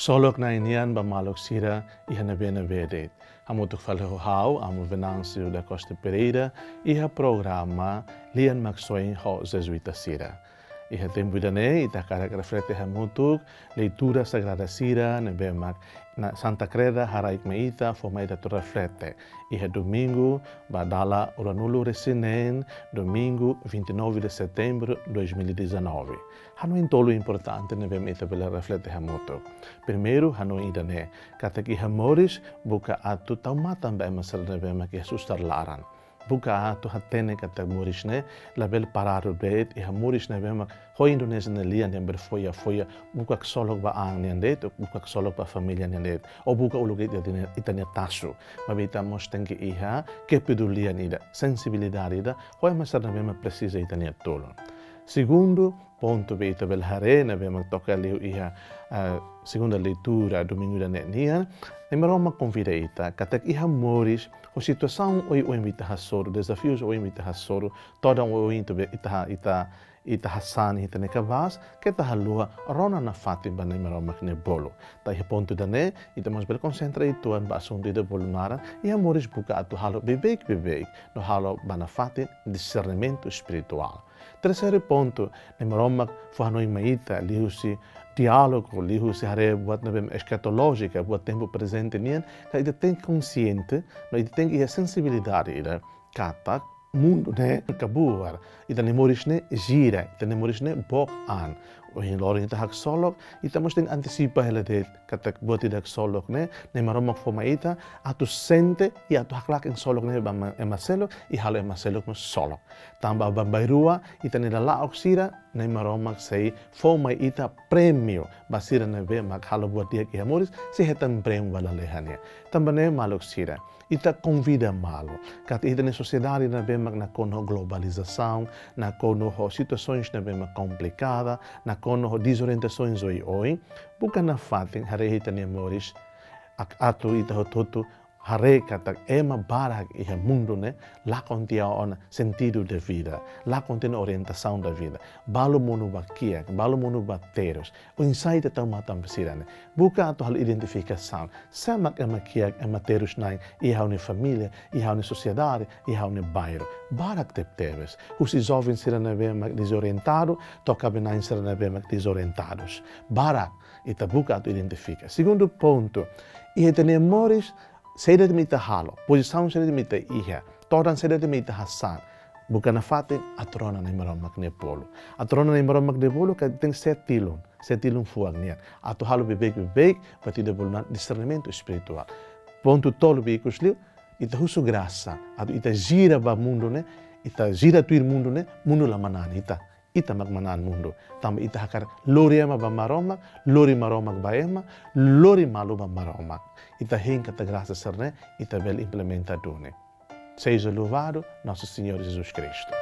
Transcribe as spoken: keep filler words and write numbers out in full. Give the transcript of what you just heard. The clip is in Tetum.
Ksolok Na'i nian ba maluk sira iha ne'ebé-ne'ebé de'it. Hamutuk fali ho ha'u, Amu Venâncio da Costa Pereira, iha programa Lian Maksoin ho Jezuita sira. Iha tempu ida-ne'e, ita hakarak reflete hamutuk leitura sagrada sira ne'ebé mak Na'i Santa Kreda haraik mai ita, fó mai ita atu reflete. Iha domingu ba dala ruanulu-resin-neen, domingu vinte e nove de setembro dois mil e dezanove. Hanoin tolu importante ne'ebé mak ita bele reflete hamutuk. Primeiru, hanoin ida-ne'e, katak iha moris buka atu tau matan ba ema sira ne'ebé mak iha susar laran. Buka atu hatene katak moris ne'e labele paradu de'it, iha moris ne'ebé mak ho Indonézia nia lian ne'ebé foya-foya, buka ksolok ba an nian de'it, buka ksolok ba família nian de'it, ou buka uluk de'it ita-nia, ita-nia tasu. Maibé ita mós tenke iha kepedulian ida, sensibilidade ida ho ema sira ne'ebé mak presiza ita-nia tulun. Segundu pontu be ita bele haree ne'ebé mak toka liu iha, ah, segunda leitura domingu ida-ne'e nian, Na'i Maromak konvida ita katak iha moris ho situasaun oioin be ita hasoru, dezafius oioin be ita hasoru, todan oioin ita be ita ha-, ita, ita hasán iha ita-nia kabaas, keta haluha rona nafatin ba Na'i Maromak nia bolu. Tanba iha pontu ida-ne'e, ita mós bele konsentra uitoan ba asuntu ida bolu naran, iha moris buka atu halo beibeik-beibeik, no halo ba nafatin disernimentu espirituál. Terseiru pontu, Na'i Maromak fó hanoin mai ita, liuhusi diálogu, liuhusi haree buat ne'ebé eskatolójika, buat tempu prezente nian, katak ita tenke konsiente, no ita tenke iha sensibilidade ida, katak mundu ne'e kabuar, ita-nia moris ne'e gira, ita-nia moris ne'e book an. Ohin loron ita haksolok, ita mós tenke antesipa hela de'it katak buat ida haksolok ne'e, Na'i Maromak fó mai ita, atu sente, i atu haklaken ksolok ne'e ba ema, ema seluk, i halo ema seluk mós ksolok. Tanba baibain rua, ita-nia lala'ok sira, Na'i Maromak sei fó mai ita prémiu ba sira ne'ebé mak halo buat di'ak iha moris, sei hetan prémiu ba lalehan nian. Tanba ne'e maluk sira, ita konvida malu, katak ita-nia sosiedade ne'ebé mak nakonu ho globalizasaun, nakonu ho situasoens ne'ebé mak komplikada, nakonu ho dezorientasoens oioin, buka nafatin haree ita-nia moris, ak-, atu ita hotu-hotu haree katak ema barak iha mundu ne'e lakon tiha ona sentidu de vida, lakon tiha ona orientasaun de vida. Balu monu ba kiak, balu monu ba terus. Oinsá ita tau matan ba sira-ne'e? Buka atu halo identifikasaun. Sé mak ema kiak, ema terus-na'in iha ha'u-nia família, iha ha'u-nia sosiedade, iha ha'u-nia bairru? Barak tebetebes. Husi joven sira ne'ebé mak dezorientadu, to'o kaben-na'in sira ne'ebé mak dezorientadus. Barak ita buka atu identifika. Segundu pontu, iha ita-nia moris, saida de'it mak ita halo, pozisaun saida de'it mak ita iha, todan saida de'it mak ita hasán, buka nafatin atu rona Na'i Maromak nia bolu. Atu rona Na'i Maromak nia bolu katak tenke setilun, setilun fuan nian. Atu halo beibeik-beibeik, buat ida bolu naran disernimentu espirituál. Pontu tolu be ikus liu, ita husu grasa, atu ita gira ba mundu ne'e, ita gira tuir mundu ne'e, mundu la manán ita. Ita mak manán mundu. Tanba ita hakarak lori ema ba Maromak, lori Maromak ba ema, lori malu ba Maromak. Ita hein katak grasa sira-ne'e, ita bele implementa duni. Seja louvado Nosso Senhor Jesus Cristo.